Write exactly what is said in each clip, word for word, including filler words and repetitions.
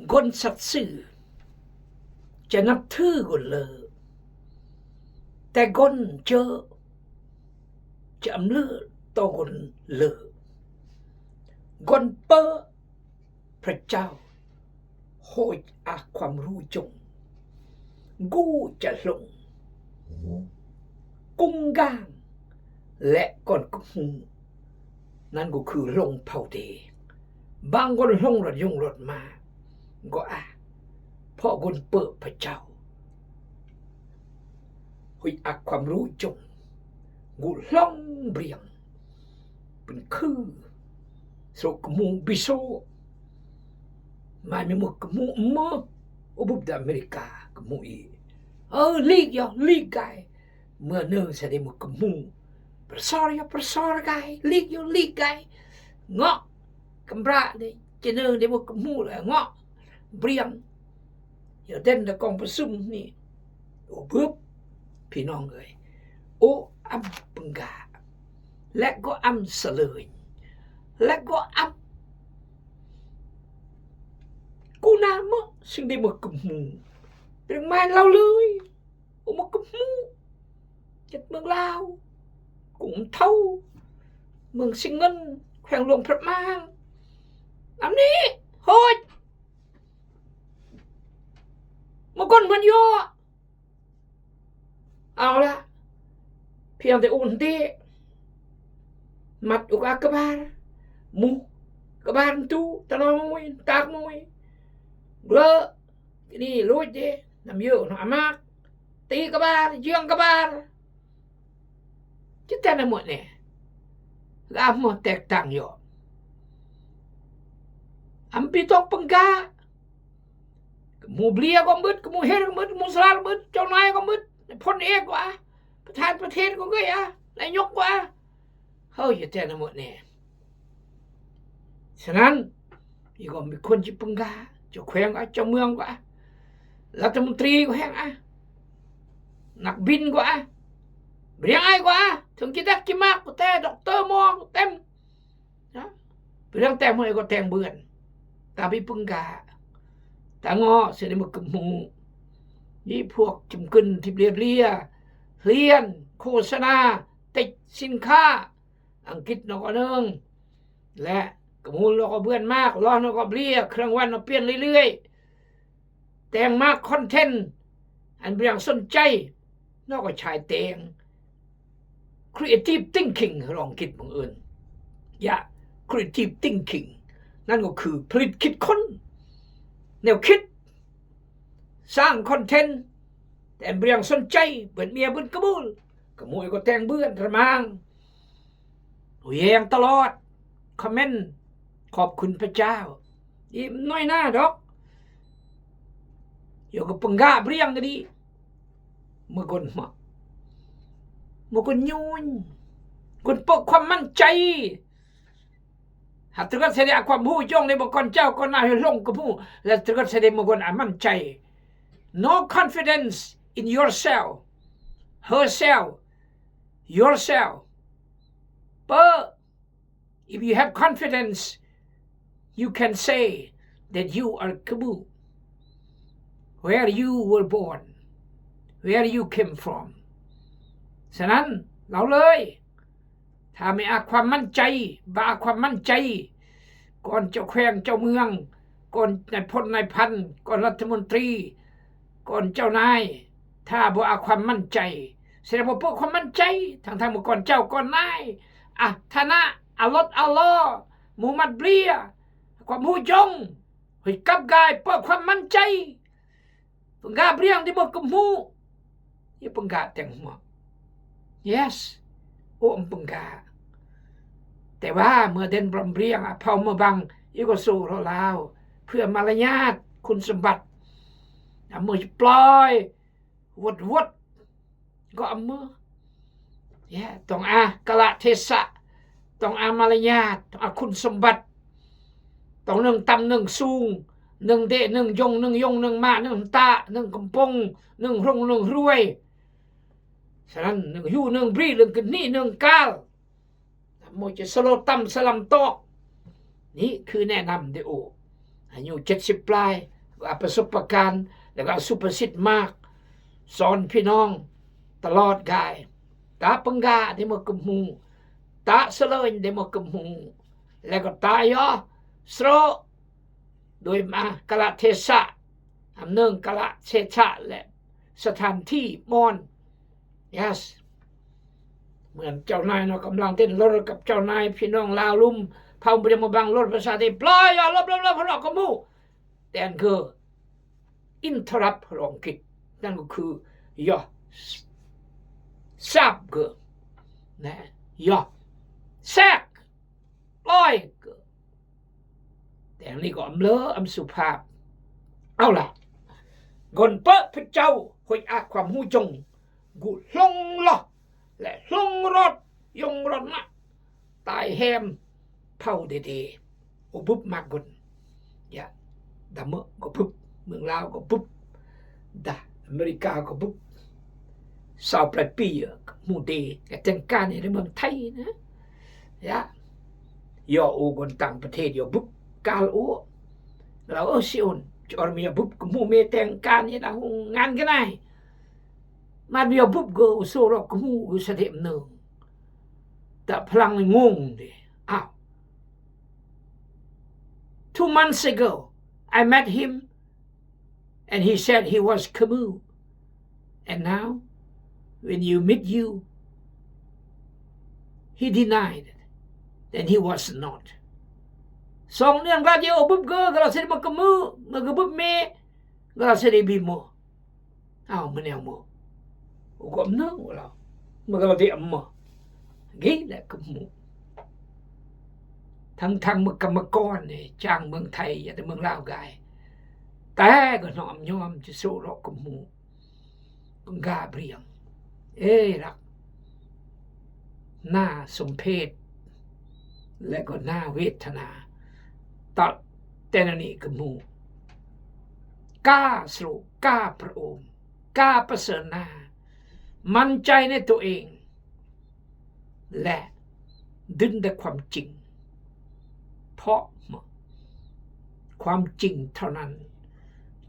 Gon sat sư, cha nap thư gon lơ. Te gon chơ, cha âm lơ to gon lơ. Gon pơ, พระเจ้า hoch a kuam ru jong. Gu cha hlong. Kung gang. Lek gon kơ hmu. Nan gu khư hlong phao de. Bang gon hlong rot yong rot ma. Go a. Pho gon pơ พระเจ้า. Hoch a kuam ru jong. Gu hlong briang. Pyn khư. Srok kơ hmu biso. Mai mi mă kơ hmu mă. Ơ bub da Amerika kơ hmu i. Ơ, lik yo, lik gai. Mă nơng sa de mă kơ hmu. Pơrsor yo, pơrsor gai. Lik yo, lik gai. Ngŏ. Kơmbra de. Che nơng de mă kơ hmu la ngŏ. Briang. Yo den da kong pơsum ni. Ơ bub. Phi nong gai. Ô âm pơngga. Lek go âm sơlơi. Lek go âm. Kŭ na mă, sing de mă kơ hmu. Briang mai lao lơi. Ô mă kơ hmu. Jet mơng lao. Kŭ thâu. Mơng Sing Ngân. Kheng Luang Prap Mang. Năm ni. Hôi. Mă gon măn yo. Ao la. Phiang te un te. Mat uk a kơbar. Mu. Kơbar ntu. Tano mui. Tak mui. Glơ. Kini lôi de. Năm yo. Nó amak. Ti kơbar. Jiang kơbar. Chita na mut ne. Gam mo tek tang yo. Ampi tong pengga. Kơ mu blia ko mbut, kơ mu her ko mbut, kơ mu sral mbut, chong nai ko mbut. Phon e ko a. Pathan pathen ko gei a. Nai nyok ko a. Hơ, chita na mut ne. Sơnăn, i gom bi khun chi pengga, chao kheng a, chao mương a, lăt mơntri ko heng a, năk bin ko a, briang ai ko a, thong chi dak chi mak ko te, doctor mo ko tem. Hă? Briang tem mo i ko tem bươn. Ta bi pengga. Ta ngŏ, sơ de mă kơ mu. I phuak chum kưn thip lia lia. Hlien, khosana, tech, sinkha. Angkit nó có nương. Lĕ, kơ mul nó có bươn mă, lo nó có blia, khơrang wan nó piên lưi lưi. Teng mă content. Ăn briang sôn chay. Nó có chai teng. Creative thinking, rong kit mơng ưn. Yă, creative thinking. Năn có khư ผลิต คิดค้น. Neo kit. Sang content. Teng briang sôn chay, bươn mia bươn kơ mul. Kơ mul có teng bươn, rơmang. แชร์ตลอด comment ขอบคุณพระเจ้า i noi na dok. Yo kơ pengga briang kơ di. Mă gon mă. Mă gon nyun. Gon pơ̆ ความมั่นใจ. Ha, tơgăt sơ de a ความ hu jong de mă kon chao kon nai hlong kơ mu. Lĕ tơgăt sơ de mă gon a มั่นใจ. No confidence in yourself. Herself. Yourself. Pơ, if you have confidence, you can say that you are kơ mu. Where you were born. Where you came from. Sơnăn, lao lơi. Tha mă a ความมั่นใจ, ba a ความมั่นใจ. Kon chao kheng, chao mương, kon nai phon, nai phan, kon ລັດຖະມົນຕີ, kon chao nai. Tha ba a ความมั่นใจ. Sơ de mă pơ̆ ความมั่นใจ. Thang thang mă kon chao, kon nai. A, thana, a lŏt, a lo. Mu mat blia. ความ hu jong. เฮ้ย kăp gai pơ̆ ความมั่นใจ. Pengga briang di mă kơ mu. I pengga teng mă. Yes. Ô, pengga. Te wa mă den bram briang a phao mă bang. I ko su ro lao. Pơ̆ ມາລາຍາດ ຄຸນສົມບັດ. A mă ploi. Wot wot. Gŏ mă. Ya, tong a ກາລະເທສະ, tong a ມາລາຍາດ, tong a ຄຸນສົມບັດ, tong nưng tăm nưng sung, nưng đê nưng yông, nưng yông nưng mă, nưng tă, nưng kơmpông, nưng hrông nưng hruê. Sơnăn nưng yu nưng bri, nưng kơni nưng kal. Mă chi sơlô tăm sơlăm tŏk. Ni khư ແນະນຳ de ô. A ñu ເຈັດສິບ ply. Apa supakan, laga supasit mak. Son pinong, talot gai. Ta pengga de mo kemu. Ta selon de mo kemu. Laga ta yo, sro. Doi ma kala tesa. Amneng kala tesa le. Satan ti mon. Yes. Muen chau nai no kamlang tin lor kap chau nai pinong lalum. Pau bri mo bang lor pasati. Play, ya, lop, lop, lop, lop, kamu. Tengke interrupt rong kit. Tengke ku yo. Sap ke. Ne. Yo. Sek. Oi ke. Tengke ni ko amle am supap. Au la. Gon pe pechau. Hoi a kwam hujong. Gu hlong lo. Le hlong rot. Yong rot na. Tai hem. Pau dede. Gu bup magun. Ya. Dame gu bup. Meng Lao gu bup. Dah. Amerika gu bup. Sao plat pi ya. Mude. Ya tengkan ya. Meng Thai na. Ya. Yo u gon tang pet he yo bup. Kal u. Lao o si un. Chor mi ya bup. Kemu me tengkan ya. Dah ngan kenai. Mat mi yo bup go. Soro kemu go sa de mnung. Ta plang ngung de. Ah. Two months ago, I met him and he said he was Khmu. And now, when you meet you, he denied it. Then he was not. Song niang radio bup go, gala seri ma Khmu, ma go bup me, gala seri bimo. Au, mane mo. U gom nang wala. Magal di amma. Gila Khmu. Thang thang mekam mekon ne, chang meng Thai, ya de meng Lao gai. Te go nom nyom chi su ro Khmu. Pengga briang. Eh, rak. Na sumpet. Lego na wetana. Tal tenani Khmu. Ka sru, ka perum, ka pesena. Mancai ne tuing. Le, dunda kwam ching. Pok mo. Kwam ching tonan.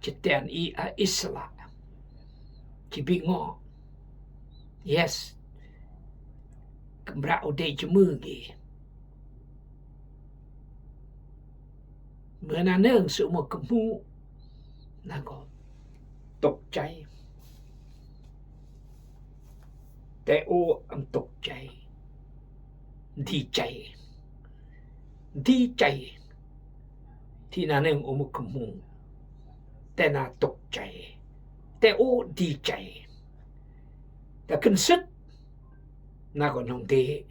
Cheten i a isla. Chibingo. Yes. Kembra ude jemegi. Menaneng seumo Khmu. Nago. Tuk chai. Te u am tuk chai. Di chai. Di chai. Ti naneng umu Khmu. Te na tuk chai. Te u di chai. Ta kensut. Nago nong de.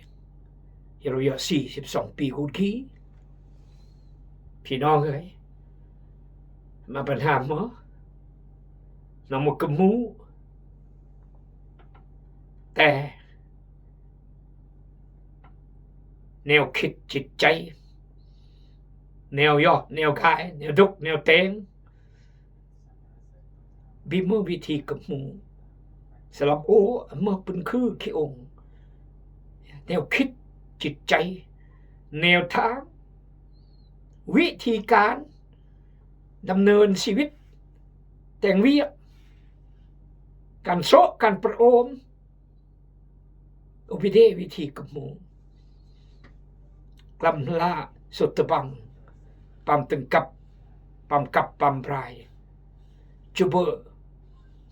Yero yo si sip song pi gud gi. Pinong ai. Ma ban ham mo. Namo Khmu. Te. Neo khit chit chai. Neo yo, neo gai, neo duk, neo teng. Bi mơ vị trí Khmu. Sa lăm ô, mơ pun khư khi ung. Neo khit chit chai. Neo thang. Vị trí kan. Đam nơn si wit. Teng wiek. Kan sok, kan perôm. Ơ bi de vị trí Khmu. Klam la sut tebang. Pam tengkap, pam kap, pam brai. Chuba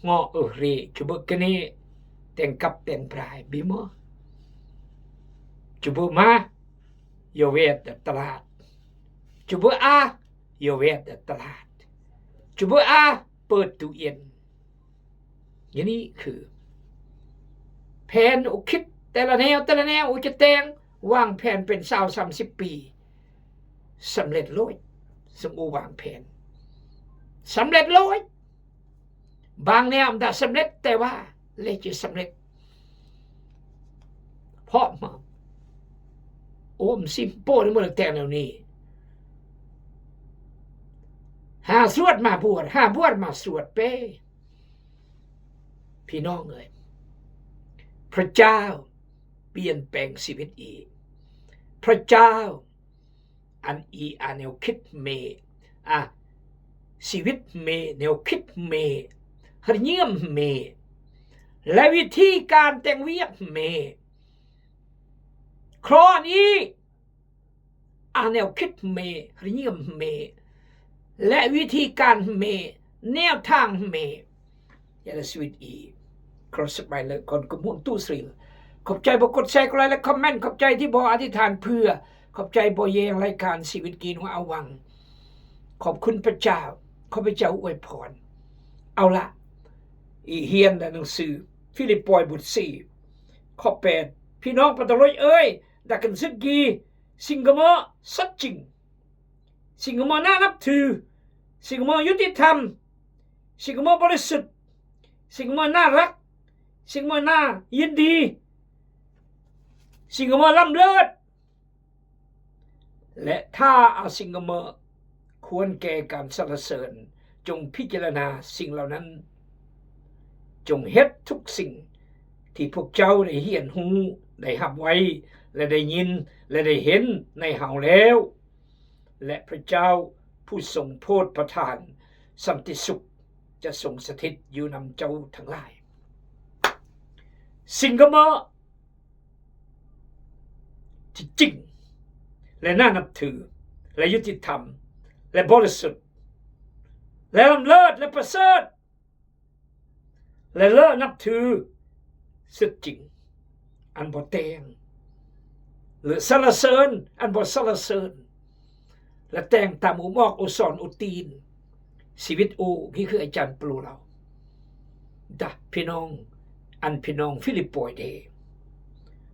ngo ơ re, chuba kene tengkap teng brai. Bi mơ. Chuba ma, yo wet da talat. Chuba a, yo wet da talat. Chuba a, pơ tu yen. Jadi khư. Phen u khit, te la neo, te la neo, u cheteng, wang phen pen sao sam sip pi. Samlet loi, sum u wang phen. Samlet loi. Bang neo am da samlet, te wa, le chi samlet. Pok ma. Om sim po ni mo le teng neo ni. Ha suat ma buat, ha buat ma suat pe. Pinong ai. Pha Jao, pien peng si wit i. Pha Jao, an i an eo khit me. A, Siwit me, neu kit me, hariñiem me. Lewiti kan teng wiak me. Kron i, a neu kit me, hariñiem me. Lewiti kan me, neu thang me. Yala siwit i. Cross by le kon kumun tu sril. Khop chai bo kut sai kulai le comment, khop chai ti bo ati than pua. Khop chai bo yeng lai kan siwit ki nua awang. Khop kun pachao. Khop pachao uai pon. Au la. I hian da nung su. Philip poi but si. Khop pet. Pi nong pa doloi ơi. Da kan sut gi. Sing gamo sat ching. Sing gamo na nap thu. Sing gamo yuti tham. Sing gamo bori sut. Sing gamo na rak. Sing gamo na yindi. Sing gamo lam lut. Le tha a sing gamo khuan ke kan sala sơn. Jong pi jala na sing lau nan. Jong het thuk sing. Ti phuk chau de hian hu. De hap wai. Le de nyin. Le de hen. Nai hau leo. Leh Phrayag Pu song phut pathan, santi suk, ja song sathit yu nam chau thang lai. Sing gamo, chi ching, leh na nap thu, leh yuti tham, leh bori sut, leh lam lut, leh pasut. Leh lơ nap thu sut ching. An bo teng. Lơ sala sơn, an bo sala sơn. Lơ teng tam u mok u son u tin. Siwit u gi khư ajan plu lau. Dah pi nong, an pi nong Philip poi de.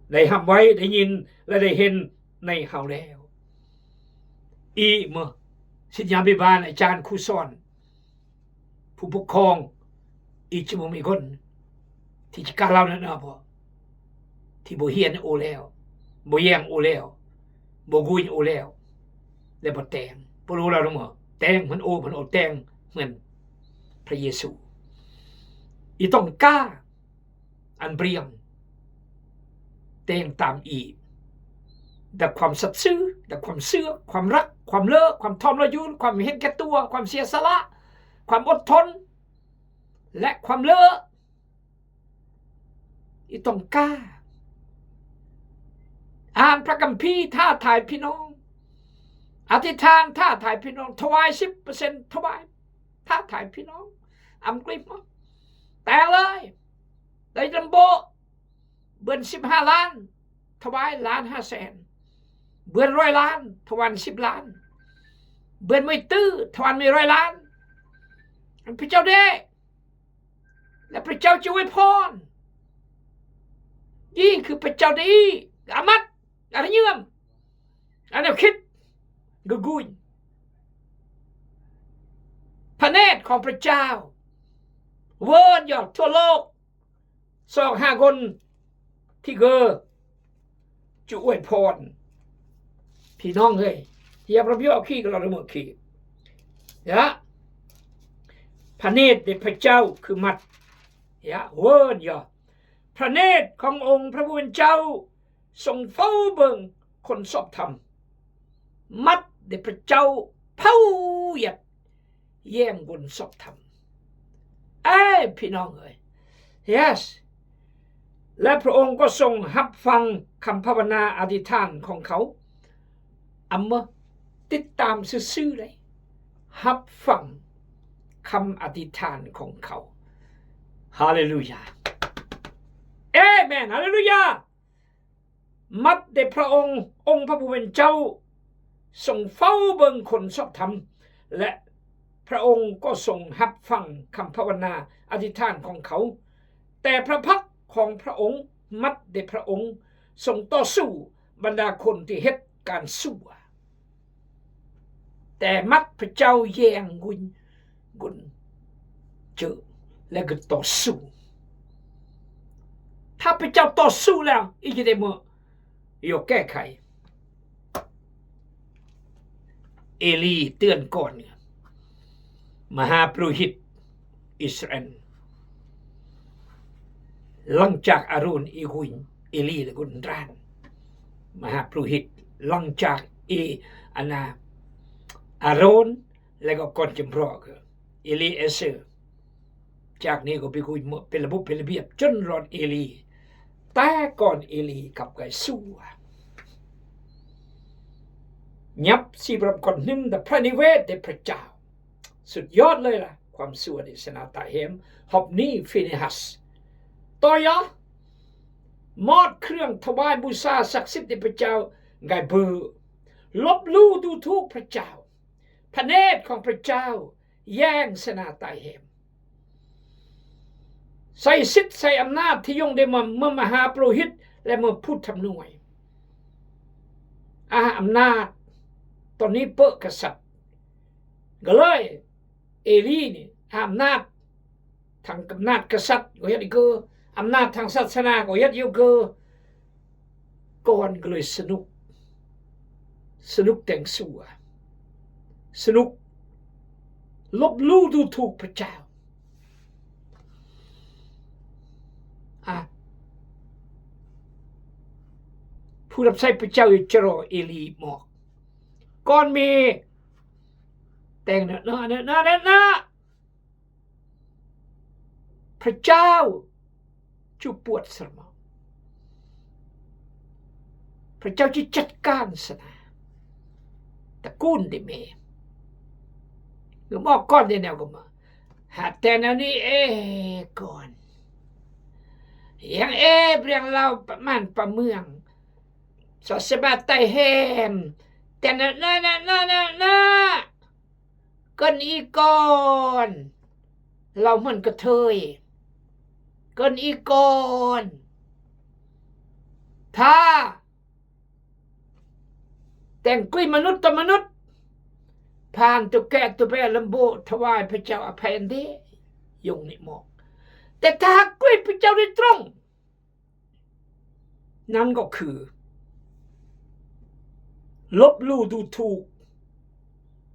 Lơ ham wai de nyin, lơ de hen, nai hau leo. I mơ, sit nya bi ban ajan khu son. Phu phu khong, i chi mum i gon, ti chi ka lau na na bo, ti bo hian u leo, bo yeng u leo, bo guin u leo, leh bo teng, bo lu lau mơ, teng măn u, măn u teng măn Pha Yêsu. I tong ka, an briang. Teng tam i. Dah khwam sat sư, dah khwam sưa, khwam răk, khwam lơ, khwam thom la yun, khwam hen ke tua, khwam sia sala, khwam ot thon, leh khwam lơ. I tong ka. An Pha Kam Pi tha thai pi nong. Ati than tha thai pi nong. Thoi sip persen thoi. Tha thai pi nong. Am klip mơ. Teng lơi. Dai dam bo. Bươn sip ha lan. Thoi lan ha sen. Bươn roi lan. Thoi sip lan. Bươn mui tư. Thoi mui roi lan. An Pha Chau de. Leh Pha Chau chi wei phon. Ing khư Pha Chau de i. Amat. Ar nhuam. An nhuam khit. Gơ guin. Pha net khong Pha Chau. Wơn yol thua lok. Song ha gon. Thi gơ. Chu wei phon. Pi nong hơi. Yap rap yo khi gơ lo rơ mơ khi. Ya. Pha net de Pha Chau khư mat. Ya. Wơn yo. Pha net khong ong Pha Buen Chau. Song phâu bơng khon sop tham. Mat de Pha Chau phâu yet. Yeng gun sop tham. Ê, pi nong hơi. Yes. Leh Pha ong kơ song hap phang kham pha wa na ati than khong khao. Am mơ tit tam sư sư leh. Hap phang kham ati than khong khao. Haleluya. Amen. Haleluya. Mat de Pha ong, ong Pha Buen Chau. Song phâu bơng khon sop tham. Leh Pha ong kơ song hap phang kham pha wa na ati than khong khao. Te Pha Phak khong Pha ong, mat de Pha ong, song to su, banda khon ti het kan su. Te mat Pha Chau yeng gun, gun. Chơ, leh gơ to su. Hap Pha Chau to su leh, i ji de mơ. Yo kê khai. Êli tưan kon. Maha Purohit Israel. Lăng chak Aron i gun, Êli leh gun ran. Maha Purohit, lăng chak i ana Aron, Lagu kon kimbro ke. Elieser. Chak ni ko bi ku mo pelabu pelabiap chun ron Eli. Ta kon Eli kap kai sua. Ñap si bram kon nim da prani we de prachao. Sut yot le la. Kuam sua di sena ta hem. Hop ni Finehas. Toya. Mot kriang tawai busa saksit di prachao. Ngai bu. Lop lu du thuk prachao. Panet kong prachao, yang sena ta hem. Sai sit sai amnat ti yong de ma, ma, maha purohit, le ma put tham nuai. Ah, amnat, toni pe kasat. Galai, Eli ni, amnat. Thang amnat kasat, ko yat i ke. Amnat thang sat sana, ko yat i ke. Kon gloi senuk. Senuk teng sua. Senuk. Lop lu du thuk prachao. Ah. Purap sai prachao i chero Eli mok. Kon mi. Teng na, na, na, na, na, na. Prachao. Chu puat serma. Prachao chi chatkan sana. Takun di me. Guma kon di neo guma. Hatena ni eh kon. Yang eh briang lau paman pamuang. Sa sebatai hem. Tena na na na na na. Kon i kon. Lau man katoi. Kon i kon. Tha. Teng kui manut ta manut. Pan tu ke tu be lembu tawai prachao apendi. Yong ni mok. Te tha kui prachao di trong. Nan ko khư. Lop lu du thuk.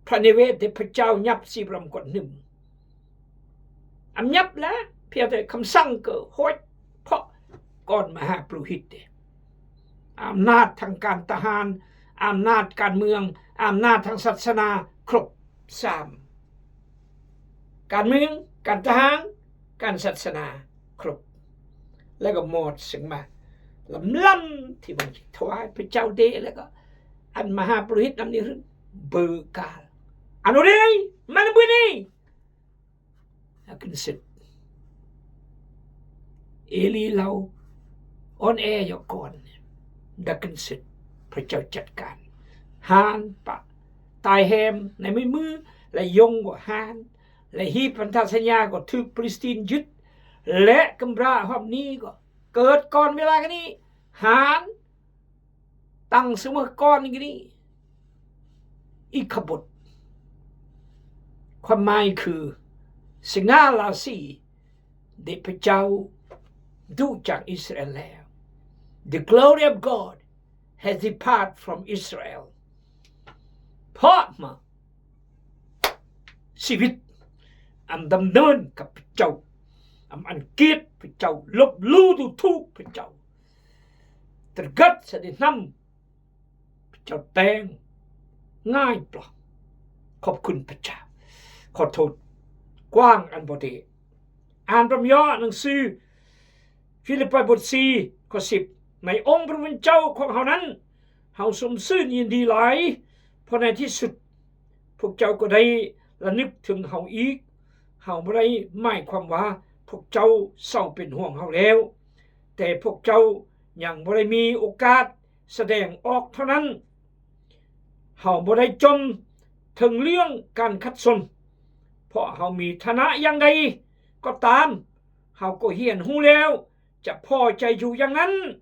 Prani we de prachao ñap si bram kon nim. Am ñap la, pia te kham sang ke hoi, pok, kon maha purohit de. Amnat thang kan tahan, amnat kan mương, amnat thang sat sana, krop, sam. Kan mương, kan tahan, kan sat sana, krop. Lagu mot sing ma. Lam lam, ti bang tawai prachao de lagu. An maha purohit nam ni run. Bekal. Anu de, mana bu ni? Akin sit. Eli lau. On e yo kon. Dakin sit. Prachao chatkan. Han pa. Tai hem. Na mi mu. La yong go han. La hi pan ta sanya go thuk Pilistin jut. Le kembra hop ni go. Ket kon mila gini. Han. Tang semua kon gini. Ikabut. Kwan mai khư. Singa la si. De prachao. Du chang Israel le. The glory of God has departed from Israel. Pok ma. Sibit. Am dam dơn ka prachao. Am an kiet prachao. Lop lu du thuk prachao. Tergat sa di năm. Prachao teng. Ngai pla. Khop khun prachao. Khot thot. Kuang an bode. An rom yo nang sư. Philippi bot si, khot sip. Nai ong pran wan chao khong hao nan. Hao sum sưn yin di lai. Pho nai thi sut. Phok chao ko dai la nük thưng hao ik. Hao bơh dai mai khwam wa. Phok chao sao pên huang hao leo. Te phok chao yang bơh dai mi okat. Sa deng ok thao nan. Hao bơh dai chom. Thưng liang kan khắt sôn. Pho hao mi thana yang dai. Ko tam. Hao ko hian hu leo. Cha pho chai ju yang nan.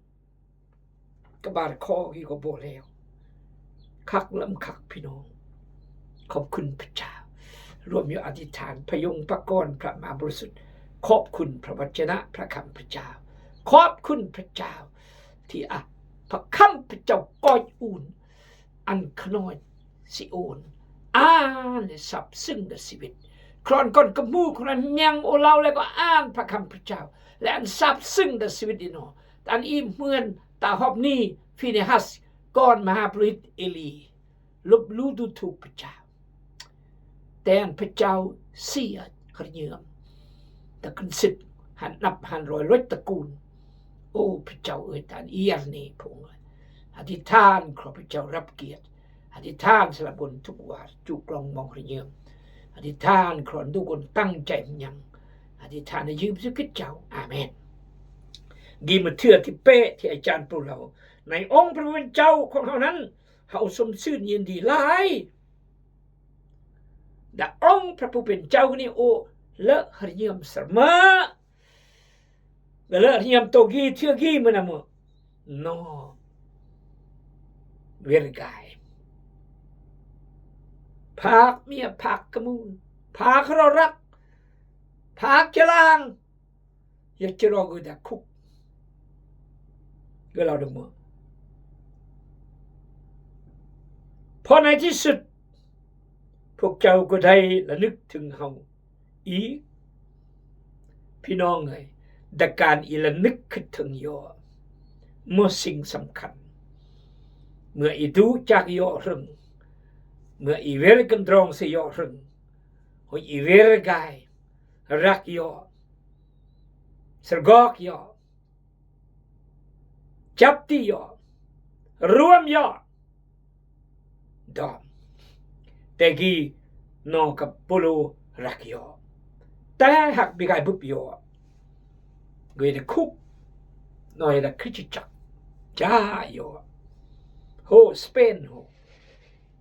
Ka bar kho ki ko bo leo. Khak lăm khak pi nong. Khop khun Pachao. Rôm yo adithan, pha yong pha kon, pha ma bor sut. Khop khun pha wachana, pha kham Pachao. Khop khun Pachao. Ti a, pha kham Pachao koi un. An khnoi si un. An le sap sưng da si wit. Khron kon kmu khron nyang o lao le ko an pha kham Pachao. Le an sap sưng da si wit ino. An i mưn ta hop ni Phinehas kon maha purohit Eli. Lup lu du thu Pachao. Ten pejao sia hernyiam. Ta kynsit han nap han roi luit ta kun. O pejao ơi, tan iar ni pung. Hadi tan kro pejao rap kiat. Hadi tan selabun tukwar juklong mong hernyiam. Hadi tan kro dugun tang jai mnyang. Hadi tan yim sukit jao. Amen. Gi Mathiơ ti pe ti ajan puluh. Nai ong Prabu Pejao kong hao nan. Hao sum syn yin di lai. Da ong Prabu Pejao ni o lơ hernyiam serma. Lơ hernyiam togi tiogi menamo. No. Wergai. Phak mia, phak kemun. Phak rorak. Phak jelang. Ya chiro gơ da khuk. Gơ lao dong mo. Pho nai ti sut. Phok chau gơ dai la nük thưng hao. I. Phi nong ơi. Da kan i la nük khit thưng yo. Mo sing samkhan. Mưa i du chak yo rưng. Mưa i wer kendrong se yo rưng. Hoi i wer gai. Rak yo. Sergok yo. Chapti yo. Ruam yo. Dom. Tegi no ka pulu rak yo. Te hak bigai bup yo. Gue de khuk. No ya da krichichak. Ja yo. Ho Spain ho.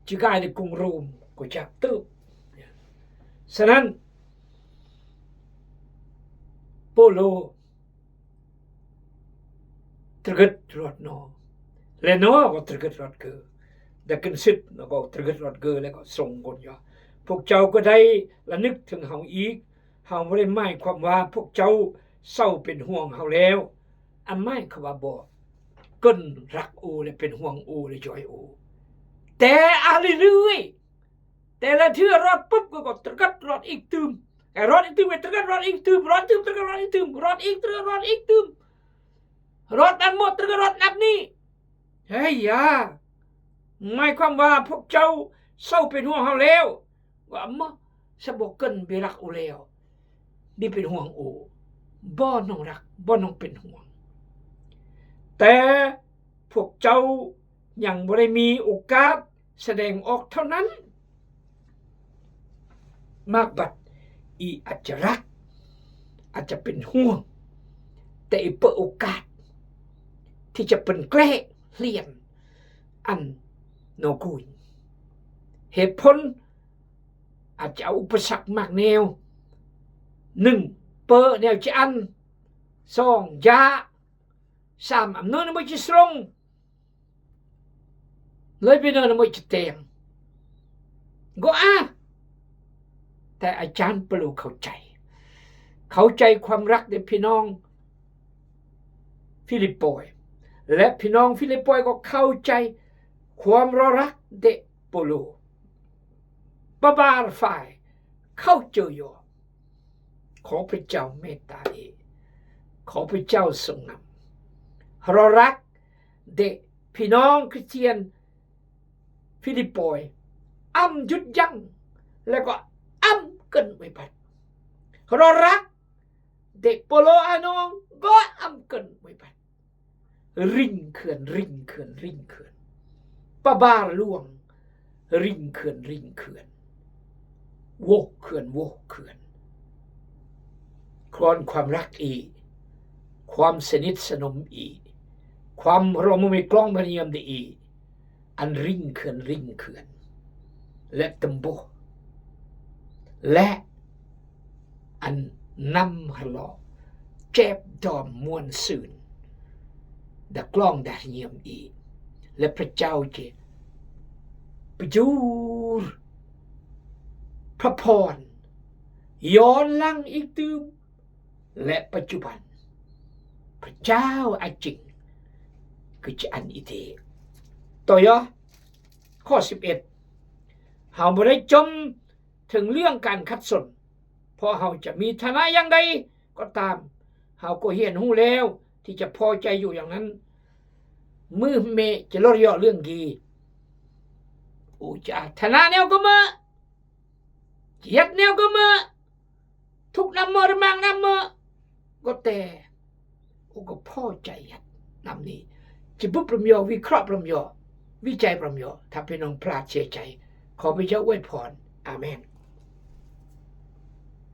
Chigai de kung Rom ko chak tu. Sanan. Polo. Trigit rot no. Le no ko trigit rot ke. Da kynsit no ko trigit rot ke le ko song kon ya. Phok chau ko dai la nük thưng hao i. Hao mre mai kwam wa phok chau sao pynhuang hao leo. An mai kwam wa bo. Kon rak u le pynhuang u le joi u. Te ali lui. Te la thưa rot pup ko, ko trigit rot ik tüm. Ka rot ik tüm, ka trigit rot ik tüm, rot tüm, trigit rot ik tüm, rot ik, trigit rot ik tüm. Rot an mo, trigit rot nap ni. Hei ya. Mai kwam wa phok chau sao pynhuang hao leo. Wa mo, sa bo kon bi rak u leo. Bi pynhuang u. Bo nong rak, bo nong pynhuang. Te phok chau Yang bore mi ukat sedeng ok thao nan. Mak bat i aja rak, aja pynhuang. Te i pe ukat. Ti ja pynkle hlien an no kuñ. Hepon aja upasak mak neo. Nưng pe neo chi an. Song ja. Sam am nơ nơ mơ chi srong. Lơi bi nơ nơ mơ chi teng. Go a. Te ajan pelu khâu chai. Khâu chai kwam rak de phi nong Philippoi. Le phi nong Philippoi go khâu chai kwam ro rak de pelu. Ba bar fai. Khâu chơ yo. Khâu phi chau meta i. Khâu phi chau sung nam. Ro rak de phi nong Christian Philippoi. Am jut jang. Le go am kơn mui bat. Ro rak de polo anong go am kơn mui bat. Ring khưan, ring khưan, ring khưan. Ba bar luang. Ring khưan, ring khưan. Woh khưan, woh khưan. Khon kwam rak i. Kwam senit senom i. Kwam ro mui klong baniam de i. An ring khưan, ring khưan. Le tơmboh. Le an năm hlo. Chep dom muôn sưn. Da klong da nyiam i. Le pachau che. Pajur. Paphon. Yon lang i tưm. Le pachuban. Pachau aching. Kơ chi an i te. Toyo. Khâu sip et. Hao mă rei chom thơng liang kan khăt sôn. Pô hao cha mi thana yang dei. Kơ tam. Hao kơ hien hu leo. Ti cha pô cha yu yang nan. Mưh mê cha lor yo liang gi. U cha thana neo kơ mă. Chi yat neo gø mø, tuk nam mø, remang nam mø, gote, u gø po chi yat nam ni. Chi bub rom yo, wi krop rom yo, wi jai rom yo, tapi nong plat chi jai. Kopi ja wet pon. Amen.